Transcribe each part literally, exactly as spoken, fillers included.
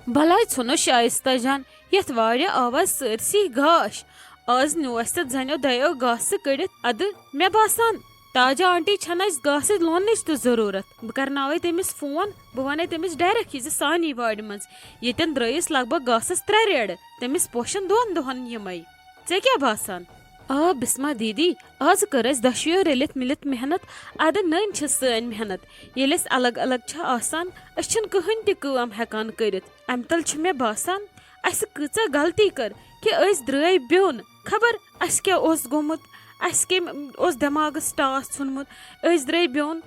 بلاے ژھُنو شایستہ جان، یتھ وارِ آو از سٲرسٕے گاش۔ از نیوٗ اسہِ تتھ زنیو دۄیو گاسہٕ کٔڑِتھ۔ ادٕ مےٚ باسان تاجہ آنٹی چھنہٕ اسہِ گاسہٕ لوننٕچ تہِ ضروٗرت۔ بہٕ کرناوے تٔمِس فون، بہٕ ونہٕ تٔمِس ڈائریکٹ یہِ زِ سانی وارِ منٛز ییٚتٮ۪ن درٛٲیِس لگ بگ گاسس ترٛےٚ ریڑٕ، تٔمِس پوشن دۄن دۄہن یِمے۔ ژےٚ کیٛاہ باسان؟ آ بسمہ دیدی، از کٔر اسہِ دۄشوٕیو رٔلِتھ مِلِتھ محنت۔ ادٕ نٔنۍ چھِ سٲنۍ محنت۔ ییٚلہِ أسۍ الگ الگ چھِ آسان، أسۍ چھِنہٕ کٕہٕنۍ تہِ کٲم ہٮ۪کان کٔرِتھ۔ امہِ تل چھُ مےٚ باسان، اسہِ کۭژاہ غلطی کٔر کہِ أسۍ درٛاے بیوٚن۔ خبر اسہِ کیٛاہ اوس گوٚمُت، اسہِ کٔمۍ اوس دٮ۪ماغس ٹاس ژھُنمُت، أسۍ درٛاے بیوٚن۔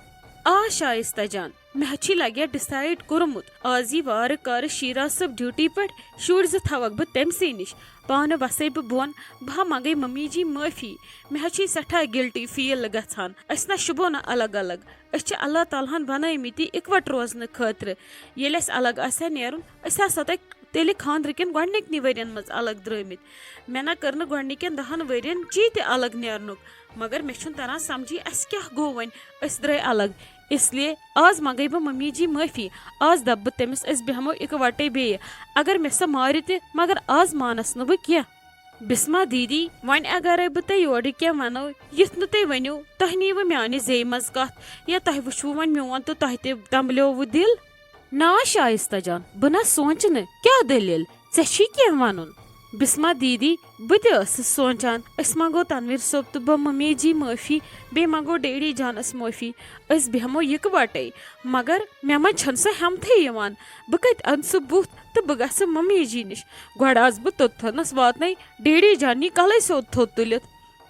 آ شایستہ جان، مےٚ چھُے لگیا ڈسائیڈ کوٚرمُت، از یی وارٕ کارٕ شیراز صٲب ڈیوٹی پٮ۪ٹھ، شُرۍ زٕ تھاوکھ بہٕ تٔمۍ سٕے نِش، پانہٕ وسے بہٕ بۄن۔ بہٕ ہا منگے ممی جی معٲفی۔ مےٚ ہا چھُے سٮ۪ٹھاہ گلٹی فیل گژھان۔ أسۍ نہ شوٗبو نہٕ الگ الگ، أسۍ چھِ اللہ تعالیٰ ہن بنٲومٕتی اِکوٹ روزنہٕ خٲطرٕ۔ ییٚلہِ اَسہِ الگ آسہِ ہا نیرُن، أسۍ آسہو تۄہہِ تیٚلہِ خانٛدرٕ کٮ۪ن گۄڈٕنِکۍ ؤرین منٛز الگ درٛٲمٕتۍ۔ مےٚ نہ کٔر نہٕ گۄڈٕنِکٮ۪ن دَہن ؤرین چی تہِ الگ نیرنُک، مگر مےٚ چھُنہٕ تران سمجھی اَسہِ کیٛاہ گوٚو وۄنۍ، أسۍ درٛاے الگ۔ اس لیے آز منگے بہٕ ممی جی معٲفی۔ آز دپہٕ بہٕ تٔمِس، أسۍ بیٚہمو اِکوٹے بیٚیہِ، اگر مےٚ سۄ مارِ تہِ، مگر آز مانس نہٕ بہٕ کینٛہہ۔ بسمہ دیدی، وۄنۍ اگرے بہٕ تۄہہِ یورٕ کینٛہہ ونو، یُتھ نہٕ تُہۍ ؤنِو، تۄہہِ نِیوٕ میانہِ زیٚیہِ منٛز کتھ، یا تۄہہِ وُچھوٕ وۄنۍ میون تہٕ تۄہہِ تہِ تمبلیووٕ دِل۔ نا شایستہ جان، بہٕ نہ سونچہٕ نہٕ، کیٛاہ دٔلیٖل؟ ژےٚ چھی کینٛہہ ونُن؟ بسمہ دیدی، بہٕ تہِ ٲسٕس سونچان، أسۍ منگو تنویر صٲب تہٕ بہٕ ممی جی معٲفی، بیٚیہِ منگو ڈیڈی جانس معٲفی۔ أسۍ بیٚہمو یِکوٹے، مگر مےٚ منٛز چھنہٕ سۄ ہٮ۪متھٕے یِوان۔ بہٕ کتہِ انہٕ سُہ بُتھ تہٕ بہٕ گژھٕ ممی جی نِش؟ گۄڈٕ آسہٕ بہٕ توٚتتھنس واتنَے، ڈیڈی جان یی کلے سیوٚد تھوٚد تُلِتھ۔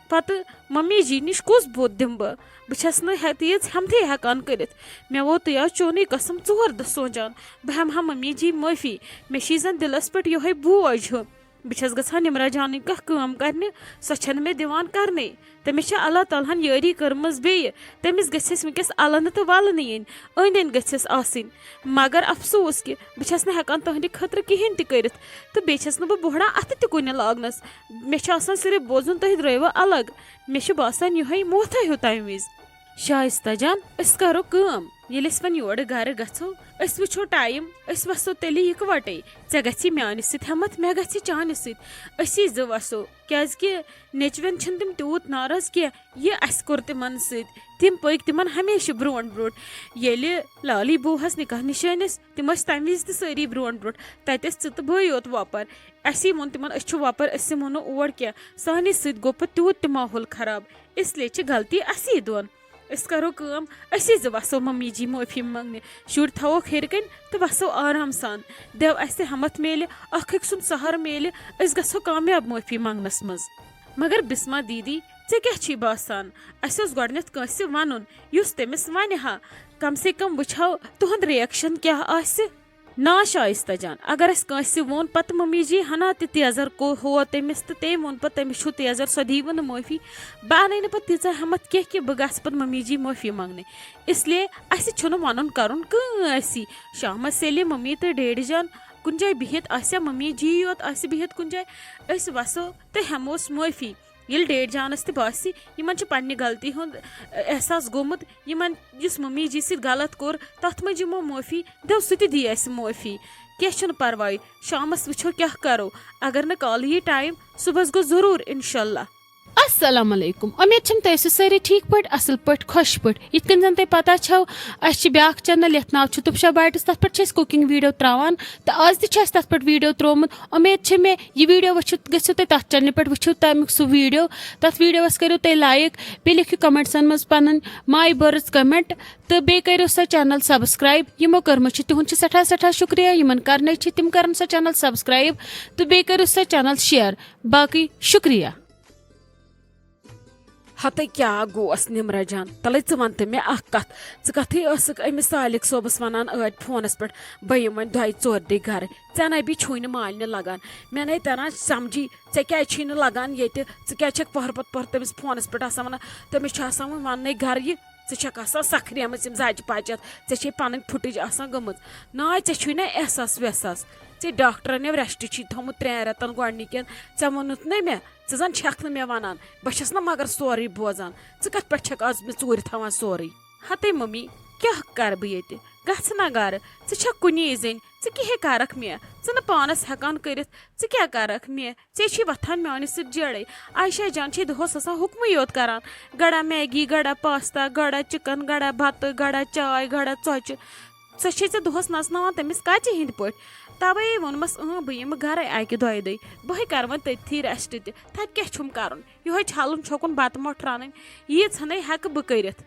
پتہٕ ممی جی نِش کُس بُتھ دِمہٕ بہٕ؟ بہٕ چھس نہٕ ہے تیٖژ ہٮ۪متھٕے ہٮ۪کان کٔرِتھ۔ مےٚ ووت تہٕ یا چونُے قسم ژور دۄہ سونچان، بہٕ ہٮ۪مہٕ ہا ممی جی معٲفی۔ مےٚ چھِ زن دِلس پٮ۪ٹھ یِہوٚے بوج ہیوٗ۔ بہٕ چھس گژھان نمرہ جانٕنۍ کانٛہہ کٲم کرنہِ، سۄ چھنہٕ مےٚ دِوان کرنَے۔ تٔمِس چھےٚ اللہ تعالیٰ ہن یٲری کٔرمٕژ بیٚیہِ۔ تٔمِس گژھِ اَسہِ وٕنکیٚس النہٕ تہٕ ولنہٕ یِنۍ، أنٛدۍ أنٛدۍ گژھِ اَسہِ آسٕنۍ۔ مگر افسوس کہِ بہٕ چھس نہٕ ہٮ۪کان تُہنٛدِ خٲطرٕ کِہینۍ تہِ کٔرِتھ، تہٕ بیٚیہِ چھس نہٕ بہٕ بوہڑان اتھٕ تہِ کُنہِ لاگنس۔ مےٚ چھُ آسان صرف بوزُن، تُہۍ درٛٲیوٕ الگ۔ مےٚ چھُ باسان یِہوٚے موتھا ہیوٗ تمہِ وِزِ۔ شایستہ جان، أسۍ کرو کٲم، ییٚلہِ أسۍ وۄنۍ یورٕ گرٕ گژھو، أسۍ وٕچھو ٹایم، أسۍ وسو تیٚلہِ یِکوٹے۔ ژےٚ گژھی میانہِ سۭتۍ ہٮ۪متھ، مےٚ گژھِ چانہِ سۭتۍ۔ أسی زٕ وسو، کیازِ کہِ نیٚچوٮ۪ن چھِنہٕ تِم تیوٗت ناراض کینٛہہ، یہِ اسہِ کوٚر تِمن سۭتۍ۔ تِم پٔکۍ تِمن ہمیشہِ برونٛٹھ برونٛٹھ۔ ییٚلہِ لالی بوٗہس نکاح نِشٲنۍ ٲسۍ، تِم ٲسۍ تمہِ وِزِ تہِ سٲری برونٛٹھ برونٛٹھ۔ تتے ٲسۍ ژٕ تہٕ بٲے یوت وۄپر۔ اسی ووٚن تِمن، أسۍ چھِ وۄپر، أسۍ یِمو نہٕ اور کینٛہہ۔ سانہِ سۭتۍ گوٚو پتہٕ تیوٗت تہِ ماحول خراب۔ اس لیے چھِ غلطی اسی دۄن۔ أسۍ کرو کٲم، أسی زٕ وسو ممی جی معٲفی منگنہِ۔ شُرۍ تھاووکھ ہیٚرِ کنہِ تہٕ وسو آرام سان۔ دٮ۪و اسہِ ہٮ۪متھ میلہِ، اکھ أکۍ سُنٛد سہارٕ میلہِ، أسۍ گژھو کامیاب معٲفی منگنس منٛز۔ مگر بسمہ دیدی، ژےٚ کیٛاہ چھی باسان؟ اسہِ اوس گۄڈٕنٮ۪تھ کٲنٛسہِ ونُن، یُس تٔمِس ونہِ ہا۔ کم سے کم وٕچھو تُہُنٛد ریئیکشن کیٛاہ آسہِ۔ نا شایستہ جان، اگر اسہِ کٲنٛسہِ ووٚن، پتہٕ ممی جی ہنا تہِ تیزر کو ہو تٔمِس، تہٕ تٔمۍ ووٚن پتہٕ، تٔمِس چھُ تیزر، سۄ دیٖوٕ نہٕ معٲفی۔ بہٕ انَے نہٕ پتہٕ تیٖژاہ ہٮ۪متھ کینٛہہ کہِ بہٕ گژھٕ پتہٕ ممی جی معٲفی منگنہِ۔ اس لیے اسہِ چھُنہٕ ونُن کرُن کٲنٛسہِ۔ شامس ییٚلہِ ممی تہٕ ڈیڈی جان کُنہِ جایہِ بِہِتھ آسہِ یا ممی جی یوت آسہِ بِہِتھ کُنہِ جایہِ، أسۍ وسو تہٕ ہٮ۪موس معٲفی۔ ییٚلہِ ڈیڈی جانس تہِ باسہِ، یِمن چھُ پننہِ غلطی ہُنٛد احساس گوٚمُت، یِمن یُس ممی جی سۭتۍ غلط کوٚر، تتھ منٛز یِمو معٲفی، دٮ۪و سُہ تہِ دی اسہِ معٲفی۔ کینٛہہ چھُنہٕ پرواے، شامس وٕچھو کیٛاہ کرو۔ اگر نہٕ کالہٕ یی ٹایم، صُبحس گوٚو ضروٗر، انشاءاللہ۔ السلام علیکم، امید چھم تُہۍ ٲسِو سٲری ٹھیٖک پٲٹھۍ، اصل پٲٹھۍ، خۄش پٲٹھۍ۔ یِتھ کٔنۍ زن تۄہہِ پتہ چھو، اسہِ چھِ بیٛاکھ چینل یتھ ناو چھُ تُپشا بایٹس، تتھ پٮ۪ٹھ چھِ أسۍ cooking video تراوان، تہٕ آز تہِ چھُ اسہِ تتھ پٮ۪ٹھ video ترٛوومُت۔ امید چھِ مےٚ یہِ video وٕچھِتھ گٔژھِو تُہۍ تتھ چینلہِ پٮ۪ٹھ، وٕچھِو تمیُک سُہ video، تتھ videoس کٔرِو تُہۍ like، بیٚیہِ لیکھِو commentsن منٛز پنٕنۍ my words comment، تہٕ بیٚیہِ کٔرِو سۄ channel subscribe۔ یِمو کٔرمٕژ چھِ، تِہُنٛد چھُ سٮ۪ٹھاہ سٮ۪ٹھاہ شُکریہ، یِمن کرنٕے چھِ، تِم کرن سۄ channel subscribe، تہٕ بیٚیہِ کٔرِو سۄ channel share۔ باقٕے شُکریہ۔ ہتے کیٛاہ گوس نمرہ جان؟ تلے ژٕ ون تہٕ مےٚ اکھ کتھ، ژٕ کتھٕے ٲسٕکھ أمِس سالک صٲبس ونان ٲدۍ فونس پٮ۪ٹھ، بہٕ یِمہٕ وۄنۍ دۄیہِ ژورِ دۄہہِ گرٕ، ژےٚ نے بی چھُے نہٕ مالنہِ لگان۔ مےٚ نے تران سمجھی، ژےٚ کیٛازِ چھُے نہٕ لگان ییٚتہِ؟ ژٕ کیٛازِ چھکھ پہر پتہٕ پہر تٔمِس فونس پٮ۪ٹھ آسان ونان؟ تٔمِس چھُ آسان وۄنۍ وننَے گرٕ یہِ، ژٕ چھکھ آسان سکھریمٕژ یِم زچہِ پچہِ اَتھ، ژےٚ چھے پنٕنۍ پھُٹٕج آسان گٔمٕژ۔ ناے، ژےٚ چھُے نہ احساس وحساس؟ ژےٚ ڈاکٹرن یو rest چھُے تھوٚمُت ترٛٮ۪ن رٮ۪تن گۄڈنِکٮ۪ن، ژےٚ ووٚنُتھ نہ مےٚ؟ ژٕ زن چھکھ نہٕ مےٚ ونان، بہٕ چھس نہ مگر سورُے بوزان۔ ژٕ کتھ پٮ۪ٹھ چھکھ از مےٚ ژوٗرِ تھاوان سورُے؟ ہتے ممی، کیٛاہ کرٕ بہٕ ییٚتہِ؟ گژھ نہ گرٕ، ژٕ چھکھ کُنی زٔنۍ، ژٕ کیٛاہ کرکھ مےٚ؟ ژٕ نہٕ پانس ہٮ۪کان کٔرِتھ، ژٕ کیٛاہ کرکھ مےٚ؟ ژےٚ چھی وۄتھان میانہِ سۭتۍ جیڑے۔ عائشہ جان چھے دۄہس آسان حُکمٕے یوت کران، گڑا میگی، گڑا پاستا، گڑا چکن، گڑا بتہٕ، گڑا چاے، گڑا ژۄچہِ۔ سۄ چھے ژےٚ دۄہس نژناوان تٔمِس کچہِ ہٕنٛدۍ پٲٹھۍ۔ توے ووٚنمس، اۭں، بہٕ یِمہٕ گرے اکہِ دۄیہِ دۄہہِ، بہے کرٕ وۄنۍ تٔتھی ریسٹ تہِ۔ تتہِ کیٛاہ چھُم کرُن؟ یِہوے چھلُن چھۄکُن، بتہٕ مۄٹھ رنٕنۍ، ییٖژ ہنے ہٮ۪کہٕ بہٕ کٔرِتھ۔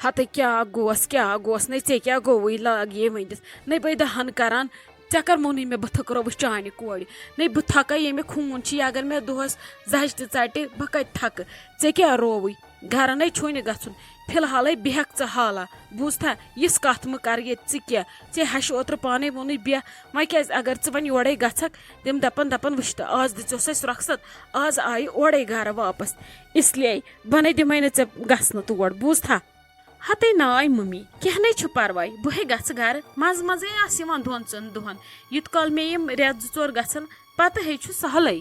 ہتے کیٛاہ گوس، کیٛاہ گوس، نے ژےٚ کیٛاہ گوٚوُے، لاگ یے ؤنِتھ۔ نے بے دہن کران، ژےٚ کر مونُے مےٚ بہٕ تھٔکرٲوٕس چانہِ کورِ؟ نے بہٕ تھکے، ییٚمہِ خوٗن چھُ، یہِ اگر مےٚ دۄہس زجہِ تہِ ژٹہِ، بہٕ کتہِ تھکہٕ؟ ژےٚ کیٛاہ رووُے؟ گرٕ نے چھُے نہٕ گژھُن۔ فی الحالے بیٚہکھ ژٕ حالا۔ بوٗزتھا، یِژھ کتھ مہٕ کر ییٚتہِ ژٕ کینٛہہ۔ ژےٚ ہشہِ اوترٕ پانے ووٚنُے بیٚہہ، وۄنۍ کیٛازِ؟ اگر ژٕ وۄنۍ یورے گژھکھ، تِم دپن، دپن، وٕچھ تہٕ، آز دِژیوس اسہِ رۄخصت، آز آیہِ اورے گرٕ واپس، اس لیے بہٕ نے دِمے نہٕ ژےٚ گژھنہٕ تور، بوٗزتھا؟ ہتے ناے ممی، کینٛہہ نے چھُ پرواے، بہے گژھٕ گرٕ، منٛزٕ منٛزے آس یِوان دۄن ژۄن دۄہن، یُت کال مےٚ یِم رٮ۪تھ زٕ ژور گژھن، پتہٕ ہے چھُ سہلٕے۔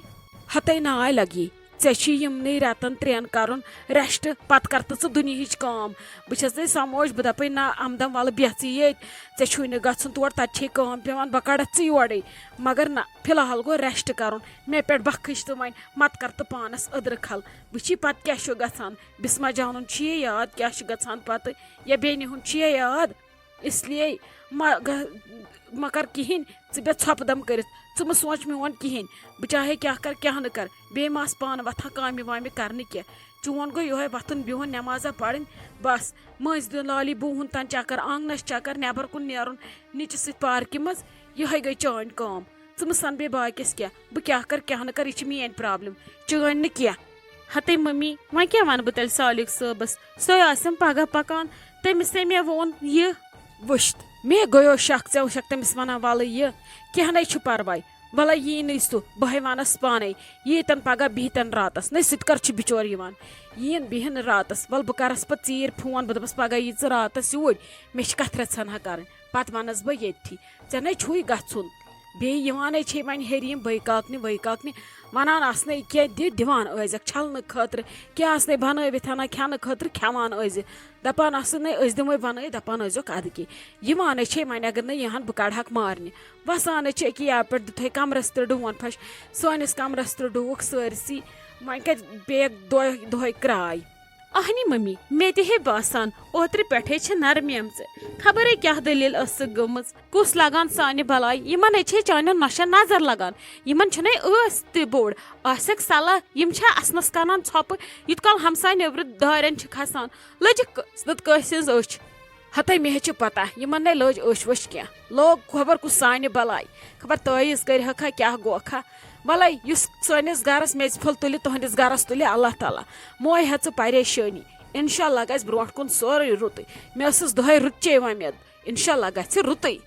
ہتے ناے لگی، ژےٚ چھی یِمنٕے رٮ۪تن ترٛٮ۪ن کرُن ریسٹ، پتہٕ کر تہٕ ژٕ دُنیہٕچ کٲم۔ بہٕ چھس نے سموج، بہٕ دپے نہ، امدم ولہٕ بیٚہہ ژٕ ییٚتۍ، ژےٚ چھُے نہٕ گژھُن تور، تتہِ چھے کٲم پٮ۪وان، بہٕ کڑتھ ژٕ یورے۔ مگر نہ، فی الحال گوٚو ریسٹ کرُن، مےٚ پٮ۪ٹھ بخش تہٕ وۄنۍ مت کر تہٕ پانس أدرٕ کھل۔ وٕچھی پتہٕ کیٛاہ چھُ گژھان، بسمہ جانُن چھُ یہِ یاد کیٛاہ چھُ گژھان پتہٕ، یا بیٚنہِ ہُنٛد چھُ یہِ یاد۔ اس لیے مہ گہ-، مہ کر کِہیٖنۍ، ژٕ بیٚہہ ژھۄپہٕ دم کٔرِتھ، ژٕ مہٕ سونٛچ میون کِہیٖنۍ۔ بہٕ چاہے کیٛاہ کر کیٛاہ نہٕ کر، بیٚیہِ ما آسہٕ پانہٕ وۄتھان کامہِ وامہِ کرنہٕ کینٛہہ۔ چون گوٚو یِہوے وۄتھُن بِہُن، نٮ۪مازا پرٕنۍ، بس۔ مٔنٛزۍ دیُن لالی بوٗہُن تن چکر، آنٛگنس چکر، نٮ۪بر کُن نیرُن، نِچہِ سۭتۍ پارکہِ منٛز، یِہوے گٔے چٲنۍ کٲم۔ ژٕ مہٕ سن بیٚیہِ باقیس کینٛہہ، بہٕ کیٛاہ کر کیٛاہ نہٕ کر، یہِ چھِ میٲنۍ پرابلم، چٲنۍ نہٕ کینٛہہ۔ ہتے ممی، وۄنۍ کیٛاہ ونہٕ بہٕ تیٚلہِ سالک صٲبس؟ سُے آسٮ۪م پگاہ پکان، تٔمِس ہے مےٚ ووٚن یہِ۔ وٕچھت، مے گوٚیو شک، ژےٚ وٕچھکھ تٔمِس ونان ولہٕ یہِ، کینٛہہ نے چھُ پرواے، ولے یی نٕے سُہ، بہے ونس پانے، ییٖتن پگاہ بِہتن راتس، نے سُہ تہِ کر چھُ بچور یِوان، یِیِن بِہِن راتس، ول بہٕ کرس پتہٕ ژیٖرۍ فون، بہٕ دپس پگاہ یی ژٕ راتس یوٗرۍ، مےٚ چھِ کتھِ رژھا ہنا کرٕنۍ، پتہٕ ونس بہٕ ییٚتھی، ژےٚ نے چھُے گژھُن۔ بیٚیہِ یِوانَے چھے وۄنۍ ہیٚرِ یِم بٲے کاکنہِ وٲے کاکنہِ، وَنان آسنَے کینٛہہ دِ، دِوان ٲسۍزٮ۪کھ چھَلنہٕ خٲطرٕ، کینٛہہ آسنَے بَنٲوِتھ ہَنا کھٮ۪نہٕ خٲطرٕ، کھٮ۪وان ٲسۍزِ۔ دَپان آسنَے أسۍ دِموے بَنٲوِتھ، دَپان ٲسۍزیوکھ اَدٕ کینٛہہ۔ یِوانَے چھے وۄنۍ اگر نہٕ یِہَن بہٕ کَڑہَکھ مارنہِ۔ وَسانَے چھِ أکیٛاہ یَپٲرۍ دیُتھَے کَمرَس تہِ ڈوٗن پھَش، سٲنِس کَمرَس تہِ ڈوٗوُکھ سٲرسٕے۔ وۄنۍ کَتہِ بیٚیہِ دۄہ دۄہَے کرٛاے۔ اہنی ممی، مےٚ تہِ ہے باسان، اوترٕ پٮ۪ٹھے چھِ نرمیمژٕ۔ خبرے کیٛاہ دٔلیٖل ٲسٕکھ گٔمٕژ۔ کُس لگان سانہِ بلاے؟ یِمن ہے چھے چانٮ۪ن نۄشن نظر لگان۔ یِمن چھُنے ٲس تہِ بوٚڑ۔ آسٮ۪کھ صلاح، یِم چھا اسنس کران ژھۄپہٕ، یوٗت کال ہمساے نیبرٕ دارٮ۪ن چھِ کھسان۔ لٔجِکھ کٔژ نتہٕ کٲنٛسہِ ہٕنٛز أچھ۔ ہتے مےٚ ہے چھِ پتہ، یِمن نے لٔج أچھ ؤچھ کینٛہہ۔ لوگ خبر کُس سانہِ بلاے۔ خبر تٲویٖز کٔرۍ ہکھا، کیٛاہ گوکھا۔ وَلَے، یُس سٲنِس گَرَس میٚژِ پھوٚل تُلہِ، تُہٕنٛدِس گَرَس تُلہِ اللہ تعالیٰ۔ مہٕ ہے ژٕ پریشٲنی۔ انشاءاللہ گژھِ برونٛٹھ کُن سورُے رُتُے۔ مےٚ ٲسٕس دۄہَے رُتچے وۄمید۔ انشاءاللہ گژھِ رُتُے۔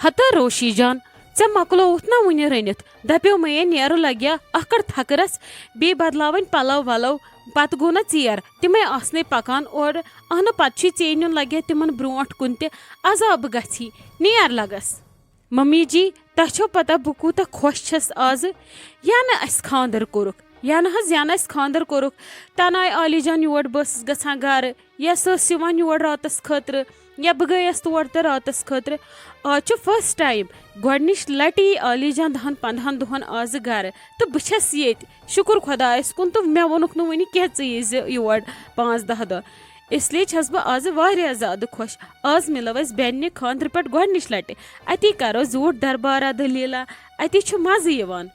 ہتا روشی جان، ژےٚ مۄکلووُتھ نا وُنہِ رٔنِتھ؟ دَپیو مےٚ نیرُن لگیا اَکھ کَڑ تھکرَس، بیٚیہِ بدلاوٕنۍ پَلو وَلو۔ پَتہٕ گوٚو نا ژیر، تِمَے آسنَے پَکان اورٕ۔ اَہنُو، پَتہٕ چھُے ژیٖنیُن لگیا تِمَن برونٛٹھ کُن تہِ۔ عذاب گژھی، نیر لگس۔ ممی جی، تۄہہِ چھو پتہ بہٕ کوٗتاہ خۄش چھَس آزٕ؟ یا نہٕ اَسہِ خانٛدر کوٚرُکھ، یا نہٕ حظ، یا نہٕ اَسہِ خانٛدر کوٚرُکھ۔ تَنہٕ آیہِ عالی جان یور، بہٕ ٲسٕس گژھان گرٕ، یا سۄ ٲس یِوان یور راتَس خٲطرٕ، یا بہٕ گٔیَس تور تہٕ راتَس خٲطرٕ۔ آز چھُ first time، گۄڈٕنِچ لَٹہِ یی عالی جان دَہَن پنٛدہَن دۄہَن آزٕ گرٕ، تہٕ بہٕ چھَس ییٚتہِ۔ شُکُر خۄدایَس کُن، تہٕ مےٚ ووٚنُکھ نہٕ وٕنہِ کینٛہہ ژٕ ییٖزِ یور پانٛژھ دَہ دۄہ۔ اس لیے چھَس بہٕ آزٕ واریاہ زیادٕ خۄش۔ آز مِلو أسۍ بیٚنہِ خانٛدرٕ پٮ۪ٹھ گۄڈٕنِچ لَٹہِ۔ اَتی کَرو زیوٗٹھ دربارہ دٔلیٖلہ۔ اَتی چھُ مَزٕ یِوان۔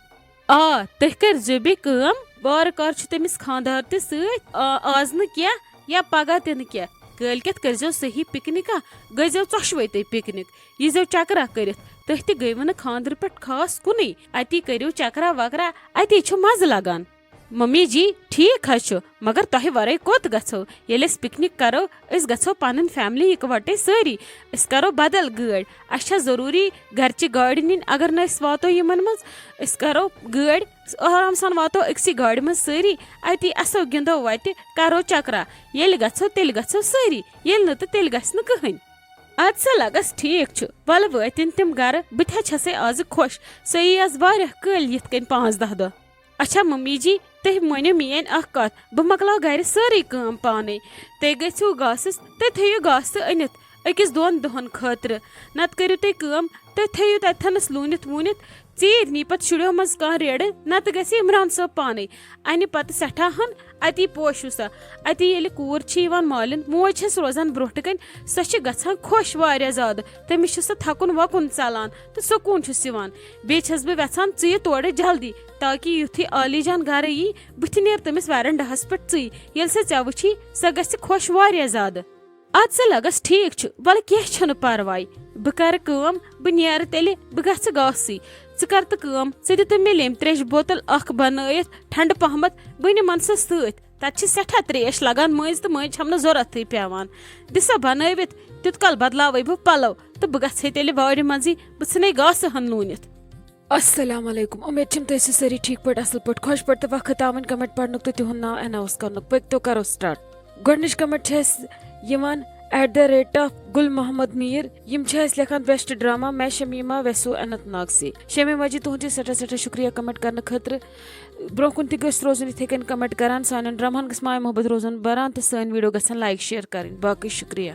آ، تُہۍ کٔرۍزیو بیٚیہِ کٲم، وارٕ کار چھُ تٔمِس خانٛدار تہِ سۭتۍ۔ آ، آز نہٕ کینٛہہ یا پَگاہ تہِ نہٕ کینٛہہ۔ کٲلۍکٮ۪تھ کٔرۍزیو صحیح پِکنِکا، گٔژھۍزیو ژۄشوَے تُہۍ پِکنِک۔ ییٖزیو چَکرا کٔرِتھ۔ تُہۍ تہِ گٔیوٕ نہٕ خانٛدرٕ پٮ۪ٹھ خاص کُنُے۔ اَتی کٔرِو چَکرا وَکرا، اَتی چھُ مَزٕ لَگان۔ ممی جی، ٹھیک حظ چھُ، مگر تۄہہِ ورٲے کوٚت گژھو؟ ییٚلہِ أسۍ پکنک کرو، أسۍ گژھو پنٕنۍ فیملی اکوٹے سٲری۔ أسۍ کرو بدل گٲڑۍ۔ اسہِ چھےٚ ضروٗری گرچہِ گاڑِ نِنۍ، اگر نہٕ أسۍ واتو یِمن منٛز۔ أسۍ کرو گٲڑۍ، آرام سان واتو أکسٕے گاڑِ منٛز سٲری۔ اتی اسو، گِنٛدو وتہِ، کرو چکرا۔ ییٚلہِ گژھو، تیٚلہِ گژھو سٲری، ییٚلہِ نہٕ تہٕ تیٚلہِ گژھِ نہٕ کٕہٕنۍ۔ ادٕ سا لگس، ٹھیک چھُ، ولہٕ وٲتِن تِم گرٕ۔ بہٕ تہِ ہا چھسے آزٕ خۄش، سۄ یی از واریاہ کٲلۍ یِتھ کٔنۍ پانٛژھ دہ دۄہ۔ اچھا ممی جی، تُہۍ مٲنِو میٲنۍ اکھ کتھ، بہٕ مۄکلاو گرِ سٲرٕے کٲم پانے۔ تُہۍ گٔژھِو گاسس، تُہۍ تھٲیِو گاسہٕ أنِتھ، أکِس دۄن دۄہن خٲطرٕ۔ نتہٕ کٔرِو تُہۍ کٲم، تُہۍ تھٲیِو تتھنس لوٗنِتھ ووٗنِتھ، ژیٖرۍ نی پتہٕ شُریو منٛز کانٛہہ ریڑٕ، نتہٕ گژھِ عمران صٲب پانے۔ انہِ پتہٕ سٮ۪ٹھاہ ہن اتی پوشوٗ سا۔ اتی ییٚلہِ کوٗر چھِ یِوان مالِن، موج چھَس روزان برونٛٹھٕ کنۍ، سۄ چھِ گژھان خۄش واریاہ زیادٕ۔ تٔمِس چھُ سُہ تھکُن وکُن ژلان تہٕ سکوٗن چھُس یِوان۔ بیٚیہِ چھَس بہٕ وٮ۪ژھان ژٕ یہِ تورٕ جلدی، تاکہِ یُتھُے عالی جان گرٕ یی، بٕتھِ نیرِ تٔمِس ویرنڈاہس پٮ۪ٹھ ژٕے۔ ییٚلہِ سۄ ژےٚ وٕچھی، سۄ گژھِ خۄش واریاہ زیادٕ۔ اَدٕ سا لگس، ٹھیٖک چھُ، وَلہٕ کینٛہہ چھُنہٕ پرواے۔ بہٕ کرٕ کٲم، بہٕ نیرٕ تیٚلہِ، بہٕ گژھٕ گاسٕے۔ ژٕ کر تہٕ کٲم، ژٕ دِ تہٕ مےٚ لیٚمبۍ ترٛیشہِ بوتل اکھ بنٲیِتھ، ٹھنڈٕ پہمتھ، بہٕ نِمن سۄ سۭتۍ۔ تتہِ چھِ سٮ۪ٹھاہ ترٛیش لگان مٔنٛزۍ تہٕ مٔنٛزۍ چھَم نہٕ ضروٗرتھٕے پٮ۪وان۔ دِ سا بنٲوِتھ، تیُت کال بدلاوے بہٕ پلو تہٕ بہٕ گژھٕ ہے تیٚلہِ وارِ منٛزٕے، بہٕ ژھٕنے گاسہٕ ہن لوٗنِتھ۔ السلام علیکم، امید چھم تُہۍ ٲسِو سٲری ٹھیٖک پٲٹھۍ، اصل پٲٹھۍ، خۄش پٲٹھۍ تہٕ وقت آوٕنۍ کمنٹ پرنُک تہٕ تِہُنٛد ناو اناؤنس کرنُک۔ پٔکۍ تو کرو سٹارٹ۔ گۄڈٕنِچ کمنٹ چھِ اَسہِ یِوان ایٹ دا ریٹ آف گُل محمد میٖر۔ یِم چھِ اَسہِ لیکھان بیسٹ ڈراما میں شمیمہ ویسو اننت ناگ سے۔ شمیمہ جی، تُہُنٛد چھِ سٮ۪ٹھاہ سٮ۪ٹھاہ شُکریہ کمنٹ کرنہٕ خٲطرٕ۔ برونٛہہ کُن تہِ گٔژھ روزُن یِتھَے کٔنۍ کمنٹ کران۔ سانٮ۪ن ڈراماہن گٔژھ ماے محبت روزُن بران تہٕ سٲنۍ ویڈیو گژھن لایک شیئر کرٕنۍ۔ باقٕے شُکریہ۔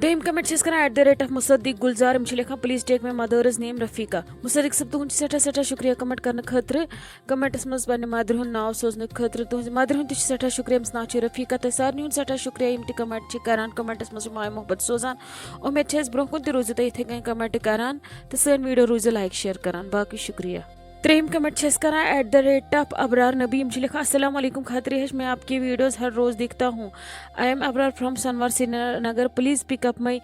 دوٚیِم کمنٹ چھِ أسۍ کران ایٹ دا ریٹ آف مصدق گلزار۔ یِم چھِ لیکھان، پلیز ٹیک مائی مدرز نیم رفیقہ۔ مصدق صٲب، تُہُنٛد چھُ سٮ۪ٹھاہ سٮ۪ٹھاہ شُکریہ کمنٹ کرنہٕ خٲطرٕ، کمنٹس منٛز پننہِ مدرِ ہُنٛد ناو سوزنہٕ خٲطرٕ۔ تُہٕنٛزِ مدرِ ہُنٛد تہِ چھُ سٮ۪ٹھاہ شُکریہ، أمِس ناو چھُ رفیقہ۔ تۄہہِ سارنٕے ہُنٛد سٮ۪ٹھاہ شُکریہ، یِم تہِ کمنٹ چھِ کران، کمنٹس منٛز چھِ ماے محبت سوزان۔ اُمید چھِ اَسہِ برونٛہہ کُن تہِ روٗزِو تُہۍ یِتھَے کٔنۍ کمنٹ کران تہٕ سٲنۍ ویڈیو روٗزِو لایک شیئر کران۔ باقٕے شُکریہ۔ ترٛیٚیِم کمنٹ چھِ اَسہِ کران ایٹ دا ریٹ آف ابرار نبی۔ یِم چھِ لیکھان، السلام علیکم خاطر ہش، میں آپ کی ویڈیوز ہر روز دیکھتا ہوں۔ I am Abrar from Sanwar Srinagar, please pick up my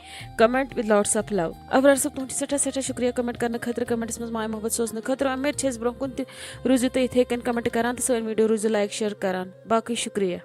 comment with lots of love. ابرار صٲب، تُہُنٛد چھُ سٮ۪ٹھاہ سٮ۪ٹھاہ شُکریہ کمنٹ کرنہٕ خٲطرٕ، کمنٹس منٛز ماے محبت سوزنہٕ خٲطرٕ۔ اُمید چھِ أسۍ برونٛہہ کُن تہِ روٗزِو تُہۍ یِتھَے کٔنۍ کمنٹ کران تہٕ سٲنۍ ویڈیو روٗزِو لایک شیئر کران۔ باقٕے شُکریہ۔